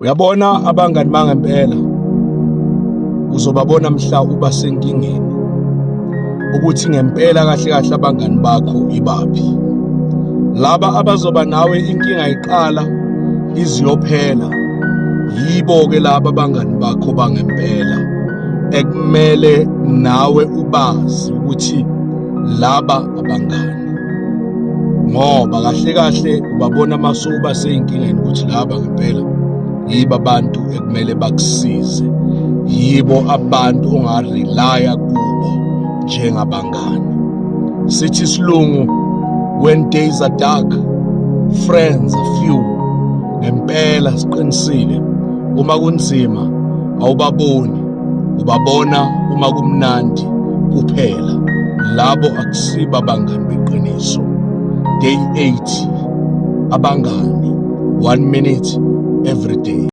Uyabona abangani bangempela uzobabona mhla uba senkingeni ukuthi ngempela kahle kahle abangani bakho ibaphi. Laba abazoba nawe inkinga iqala iziyophela, yibo ke laba abangani bakho bangempela ekumele nawe ubazi ukuthi laba abangani, ngoba kahle kahle ubabona mase uba seyinkingeni ukuthi laba ngempela yibo abantu ekumele bakusize, yibo abantu ongarelaya kubo njengabangani. Sithi isilungu, when days are dark, friends are few. Ngempela siqinisile, uma kunzima awubaboni, ubabona uma kumnandi kuphela. Labo akusibo abangani beqiniso. Day 80, abangani, 1 minute every day.